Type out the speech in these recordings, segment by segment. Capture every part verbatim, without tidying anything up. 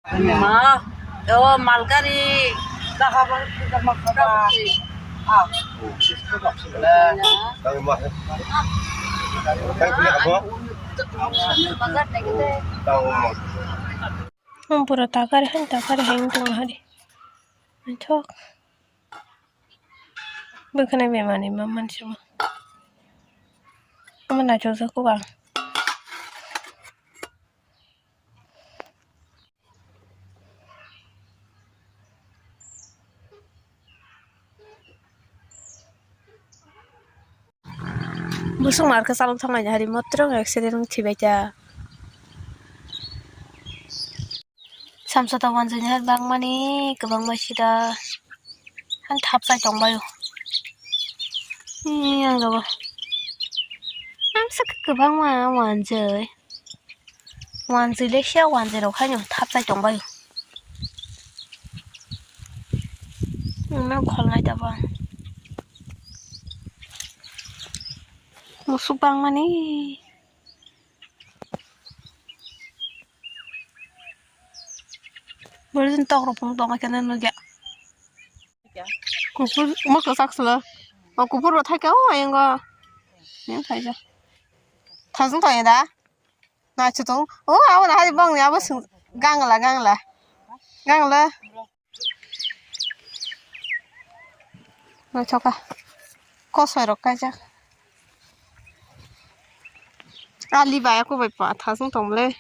Ma, o malgari. Ang pura takari han takari heng tong hari. Thok. Bwkhwnai bemani ma mansi ma. Ama naithok jak kok ang. Busuk narwkhe chalok thanglaini hari motrong accident wng thwibaikha. Samsata wanjwini hai bangmani kwbangma sida. Ang thapsai tongbaio. Ee, ang rabo. Ang sakhe kwbangma wanjwi. Wanjwi le siya wanjwi rok haino thapsai tongbaio. Ang kholnai tabang. Musuk bangmani. Bwrwini tok rok phunuk tongma khe nw nukya. Kuphur mo kwchak slo. O kuphur bo thaika o ayang o. Yang thaika. Thajwng tong da. Nacho tong. O abo na hari bong ni abo sung gangla gangla. Gangla. Nachoka. Kosoi rok kaijak. Ali bai ako bai pa thajwng tong le.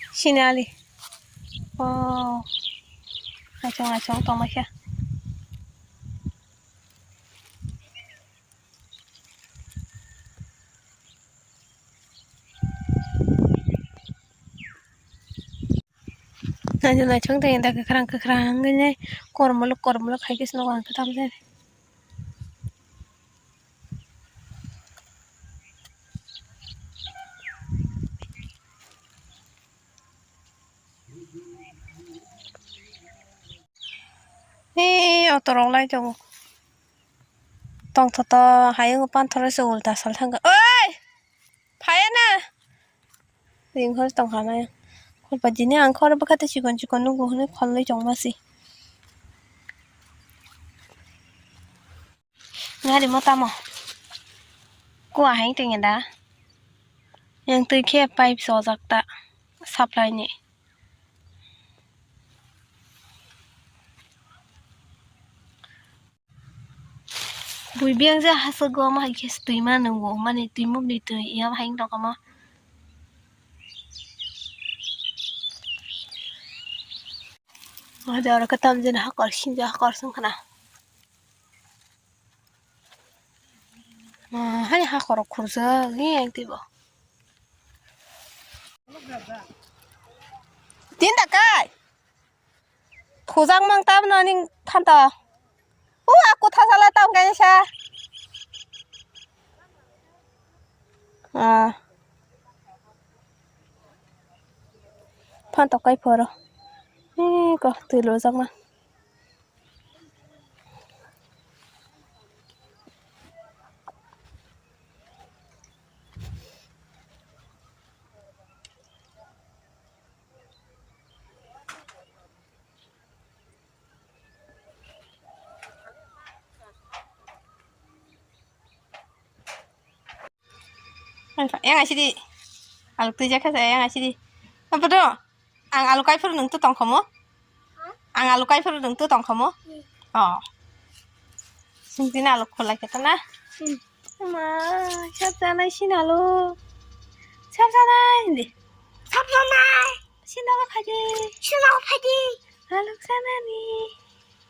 Sini ali. Oh. Achong achong tong khe. Naithok naithok tei da kwkhwrang kwkhwrang wngwi nai kormolok kormolok hai khe se nogo ang khe tamjani. Ee, auto rok lai tongo. Tongthoto hayung panthoro se ulta sal thangkha. Oi! Phaiya na! Ring hor tongkha na. Khulpa jini ang khoro bwkha tei chikon chikon nugo hwnwi kholwi tongma si. Gari mo tamo. Kua hai tongya da. Yang twi khe pipe sojak ta supply ni. Bui biyang je hasuk go ma hai khe twi ma nungo mani twi muk ni twi ya hai wng tongkha ma. Oro khe tamjani hakor sinja hakor song khna. Ah, hai hakorok khurjak ni ang twibo. Tin da kai. Khujak mang tabno ning thanto. U aku thasala tang kaisa. Ah. Phantok kai phoro. Ih, ko twi lojak ma. Yang asidi. Aluk twi jakha sa yang asidi. Apa do? Ang alu kai phuru nung tu tong khomo? Ang alu kai phuru nung tu tong khomo? Hmm. Oh. Sing tin alu khulai khe ta na? Hmm. Ma, sab janai sin alu. Sab janai hindi. Sab janai. Sin alu phaidi. Sin alu phaidi. Alu sanani.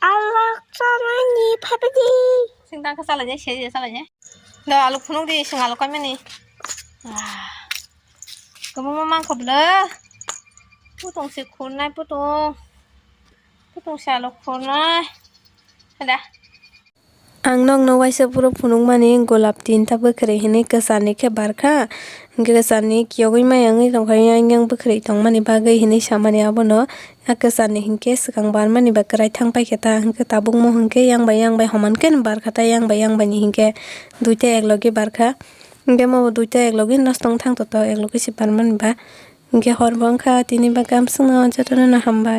Alu sanani phaidi. Sing tang kha salai jai, se salai jai. Da alu phunuk di, sing alu kaimani. Ah. Kwbangma mangkha bwle. Putung se khurnai, putung. Putung se alu khurnai. Da. Ang nokno waisa phuru phunukmani golap tinta bwkhwrwi hinwi kwcharni khe barkha. Hwnkhe kwcharni kiyogwi maya wngwi tongkha yang yang bwkhwrwi tongmani bagwi hinwi samani abono. A kwcharni hinkhe swkang barmani ba kwrai thang paikha ta, hinkhe tabukmo hinkhe yang bai yang bai homan khe barkha ta, yang bai yang bai ni hinkhe duita ek logi barkha. Hinkhe mo bo duita ek logi nosto wng thang toto, ek logi se barmani ba. Hinkhe hor bo wngkha, tini bagwi amswkno jotono no hambai.